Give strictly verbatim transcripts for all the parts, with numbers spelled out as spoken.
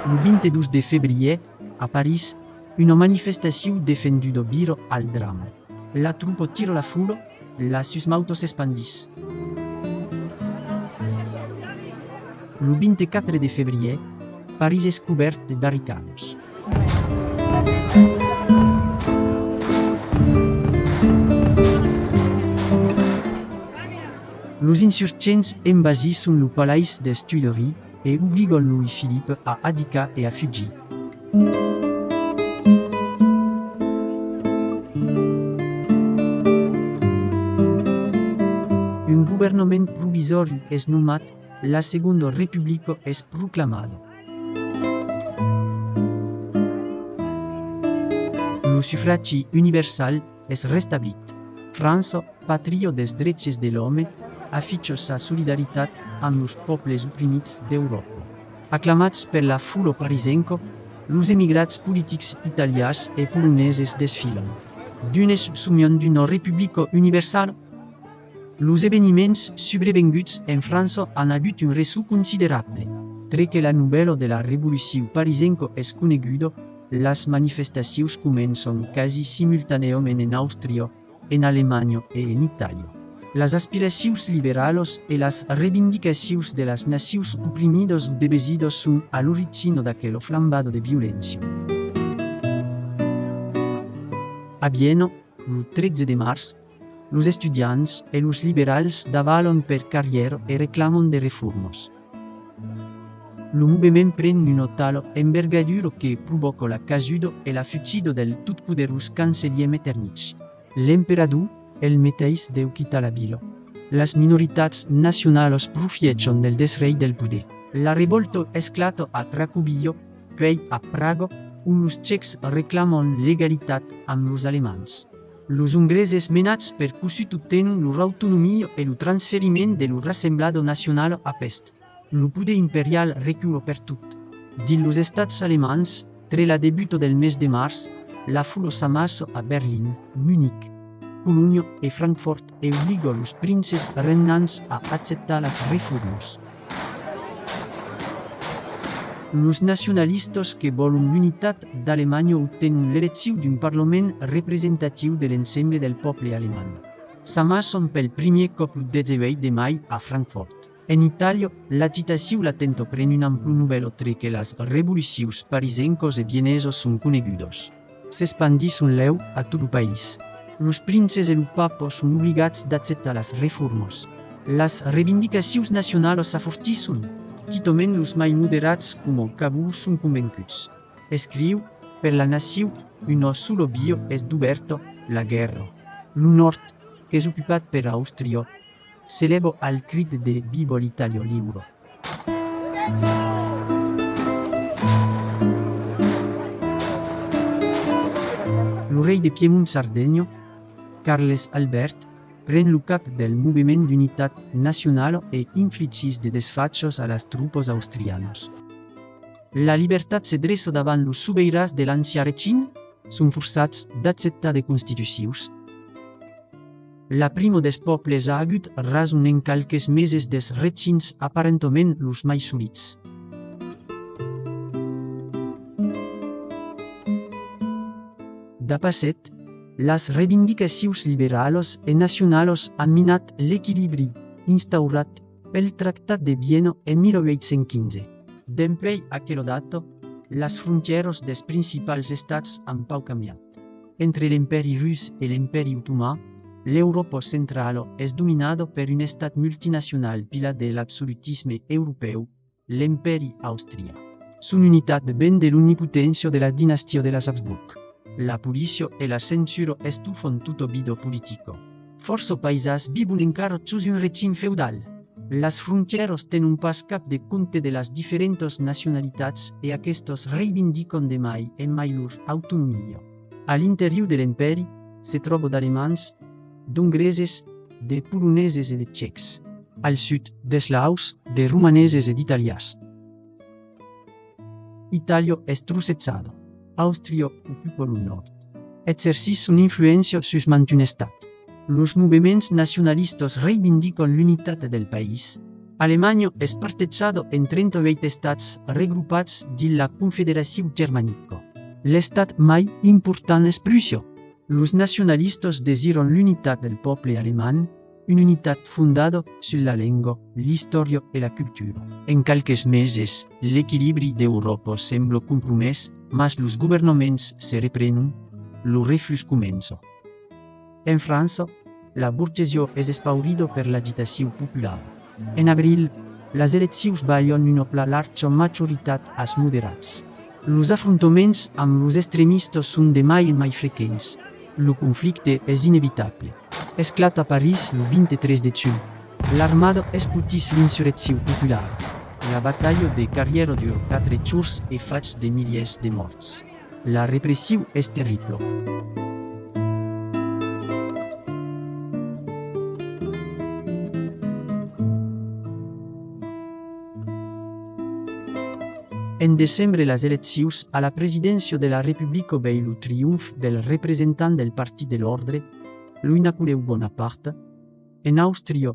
Lo vint-e-dos de febrièr, a París, una manifestacion defenduda vira al drama. La tropa tira la fola, la susmauta s'espandís. Lo vint-e-quatre de febrièr, París es cobèrt de barricadas. Los insurgents envasisson lo palais des Tuileries e obligan Louis-Philippe a abdicar e a fugir. Un governament provisòri es nomat, la Segonda Republica es proclamada. Lo sufragi universal es restablit. França, patria dels dreches de l'òme, aficha sa solidaritat amb los pòbles oprimits d'Euròpa. Aclamats per la fola parisenca, los emigrats politics italians e poloneses desfilan. D'unes somian d'una republica universala? Los eveniments subrevenguts en França an agut un ressò considerable. Tre que la novèla de la Revolucion parisenca es coneguda, las manifestacions començan quasi simultanèament en Àustria, en Alemanha e en Itàlia. Las aspiracions liberalas e las reivindicacions de las nacions oprimidas o devesidas son a l'origina d'aquela flambada de violéncia. A Viena, lo tretze de març, los estudiants e los liberals davalan per carrièra e reclaman de reformas. Lo movement pren una tala envergadura que provòca la casuda e la fugida del totpoderós cancelièr Metternich. L'emperador, el meteis, deu quitar la vila. Las minoritats nacionalas profièchan del desrei del poder. La revòlta esclata a Cracòvia, puèi a Praga, ont los Tsecs reclaman l'egalitat amb los Alemands. Los Ongreses, menats per cossut, obtenon lor autonomia e lo transferiment de lor Assemblada Nacionala a Pest. Lo poder imperial recula pertot. Dins los estats alemands, tre la debuta del mes de març, la fola s'amassa a Berlin, Munic, Colonha e Francfòrt e obliga los princes regnants a acceptar las reformas. Los nacionalistas que vòlon l'unitat d'Alemanha obtenon l'eleccion d'un parlament representatiu de l'ensemble del pòble alemand. S'amassan pel primièr còp lo dètz-e-uèit de mai a Francfòrt. En Itàlia, l'agitacion latenta pren una ampla novèla tre que las revolucions parisencas e vienesas son conegudas. S'espandisson lèu a tot lo país. Los princes e lo papa son obligats d'acceptar las reformas. Las reivindicacions nacionalas s'afortisson, quitament los mai moderats coma Cavour son convencuts. Escriu: per la nacion, una sola via es dubèrta, la guèrra. Lo nòrd, qu'es ocupat per Àustria, s'elèva al crit de Viva l'Italia libra. Lo rei de Piemont-Sardenha, Carles Albèrt, pren lo cap del movement d'unitat nacionala e infligís de desfachas a las tropas austrianas. La libertat se dreça davant los sobeirans de l'ancian regim, son forçats d'acceptar de constitucions. La prima dels pòbles a agut rason en qualques meses dels regims aparentament los mai solids. Dab açò, las reivindicacions liberalas e nacionalas an minat l'equilibri instaurat pel Tractat de Viena en mila uèit cents quinze. Dempuèi aquela data, las frontièras dels principals estats an pauc cambiat. Entre l'Empèri Rus e l'Empèri Otoman, l'Euròpa centrala es dominada per un estat multinacional pilar de l'absolutisme europèu, l'Empèri Àustria. Son unitat ven de l'omnipoténcia de la dinastia de las Habsburg. La polícia e la censura estofan tota vida politica. Fòrça païsans vivon encara jos un regim feudal. Las frontièras tenon pas cap de compte de las diferentas nacionalitats e aquestas reivindican de mai en mai lor autonomia. A l'interior de l'empèri se tròba d'Alemands, d'Ongreses, de Poloneses e de Tsecs. Al sud, d'Eslaus, de Romaneses e d'Italians. Itàlia es trossejada. Àustria ocupa lo nòrd. Exercís son influéncia sus mantun estat. Los movements nacionalistas reivindican l'unitat del país, Alemanha es partejada en trenta-uèit estats regrupats dins la Confederacion Germanica. L'estat mai important es Prússia. Los nacionalistas desiran l'unitat del pòble alemand, una unitat fondada sus la lenga, l'istòria e la cultura. En qualques meses, l'equilibri d'Euròpa sembla compromés, mas los governaments se reprenon, lo reflux comença. En França, la borgesiá es espaurida per l'agitacion populara. En abril, las eleccions balhan una pla larja majoritat als moderats. Los afrontaments amb los extremistas son de mai en mai frequents. Lo conflicte es inevitable. Esclata a París lo vint-e-tres de junh. L'armada espotís l'insurreccion populara. La batalha de carrièra dura quatre jorns e fach de milièrs de mòrts. La repression es terribla. En decembre, las eleccions a la presidéncia de la Republica vei lo triomf del representant del Partit de l'Òrdre, Louis-Napoleon Bonaparte. En Àustria,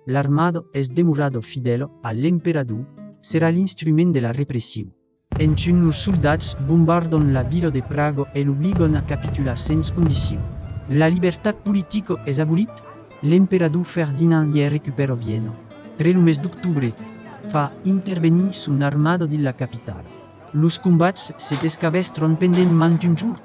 l'armada es demorada fidèla a l'emperador, serà l'instrument de la repression. En junh, los soldats bombardan la vila de Praga e l'obligan a capitular sens condicion. La libertat politica es abolit, l'emperador Ferdinand ièr recupèra Viena. Tre lo mes d'octobre, fa intervenir son armada dins la capitala. Los combats se descabestran pendent mantun jorn.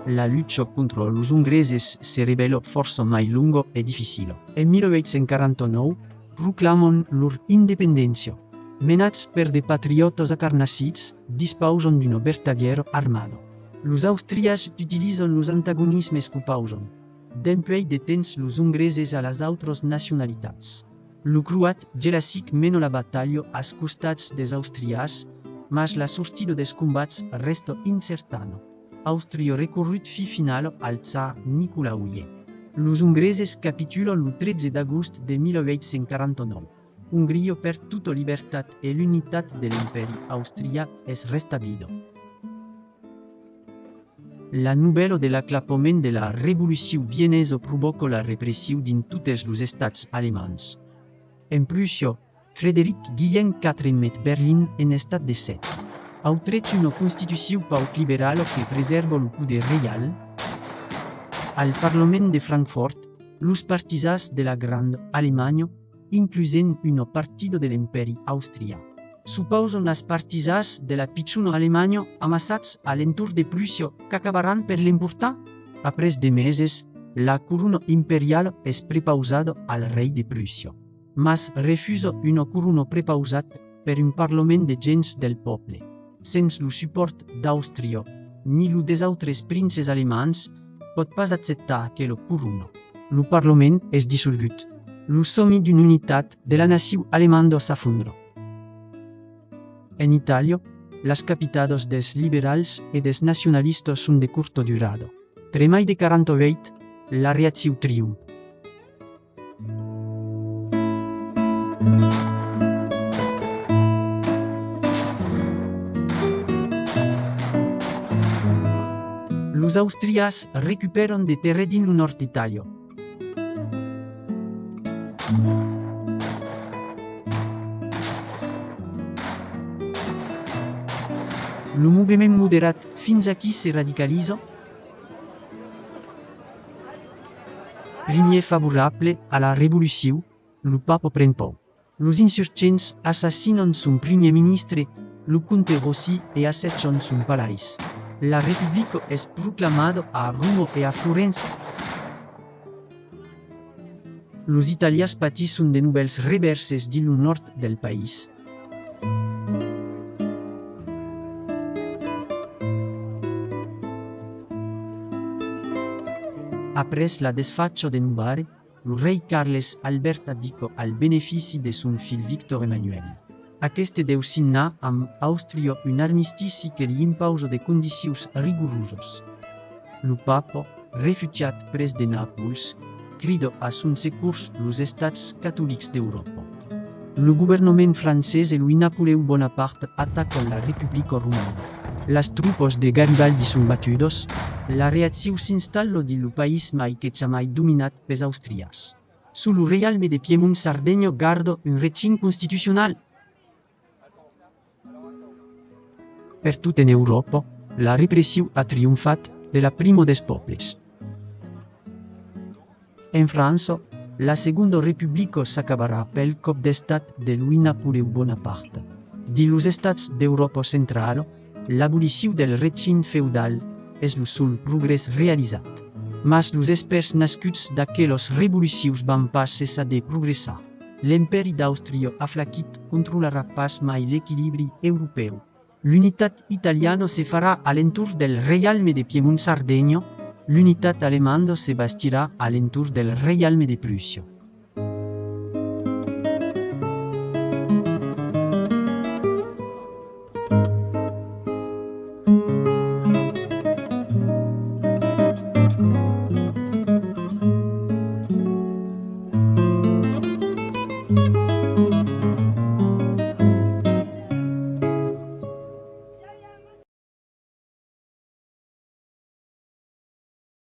La lucha contra los ongreses se revèla fòrça mai longa e dificila. En mil uèit cents quaranta-nòu, proclaman lor independéncia. Menats per de patriòtas acarnassits, dispausan d'una vertadièra armada. Los austriacs utilizan los antagonismes qu'opausan. Dempuèi de temps los ongreses a las autras nacionalitats. Lo croat Jelacic mena la batalha als costats dels austriacs, mas la sortida dels combats rèsta incertana. Àustria recorrut fin finala al tsar Nicolau ièr. Los ongreses capitulan lo tretze d'agost de mil uèit cents quaranta-nòu. Ongria pèrd tota libertat e l'unitat de l'Empèri austriac es restablida. La novèla de l'aclapament de la Revolucion vienesa provòca la repression dins totes los estats alemands. En Prússia, Frederic Guilhèm quatre met Berlin en estat de sètge. Autrech, una constitucion pauc liberala que presèrva lo poder reial. Al Parlament de Francfòrt, los partisans de la Granda Alemanha, inclusent una partida de l'Empèri austriac, s'opausan als partisans de la pichona Alemanha amassats a l'entorn de Prússia qu'acabaràn per l'emportar. Après de meses, la corona imperiala es prepausada al rei de Prússia, mas refusa una corona prepausat per un parlament de gents del pòble. Sens lo supòrt d'Àustria, ni lo des autres princes alemands, pòt pas acceptar aquela corona. Lo parlament es dissolgut. Lo sòmi d'una unitat de la nacion alemanda s'afondra. En Itàlia, las capitadas dels liberals e dels nacionalistas son de corta durada. Tre mai de quaranta-uèit, la reaccion triomf. Los austriacs recupèran de terrè dins lo nòrd d'Itàlia. Lo movement moderat fins aquí se radicaliza. Primièr favorable a la revolucion, lo papa pren paur. Los insurgents assassinan son primièr ministre, lo comte Rossi, e assetjan son palais. La Republica es proclamada a Roma e a Florença. Los Italians patisson de novèls revèrses dins lo nòrd del país. Après la desfacha de Novare, lo rei Carles Albèrt abdica al benefici de son filh Victor Emmanuel. Aqueste deu signar amb Àustria un armistici que li impausa de condicions rigorosas. Lo papa, refugiat près de Nàpols, crida a son secors los estats catolics d'Euròpa. Lo governament francés e Louis-Napoleon Bonaparte atacan la Republica Romana. Las tropas de Garibaldi son batudas, la reaccion s'installa dins lo país mai que jamai dominat pels austriacs. Suu lo reialme de Piemont-Sardenha garda un regim constitucional. Pertot en Euròpa, la repression a trionfat de la prima dels pòbles. En França, la Segonda Republica s'acabarà pel còp d'estat de Louis-Napoleon Bonaparte. Dins los estats d'Euròpa centrala, l'abolicion del regim feudal es lo sol progrès realizat. Mas los espèrs nascuts d'aquelas revolucions van pas cessar de progressar. L'Empèri d'Àustria aflaquit controlarà pas mai l'equilibri europèu. L'unitat italiana se farà a l'entorn del reialme de Piemont-Sardenha, l'unitat alemanda se bastirà a l'entorn del reialme de Prússia.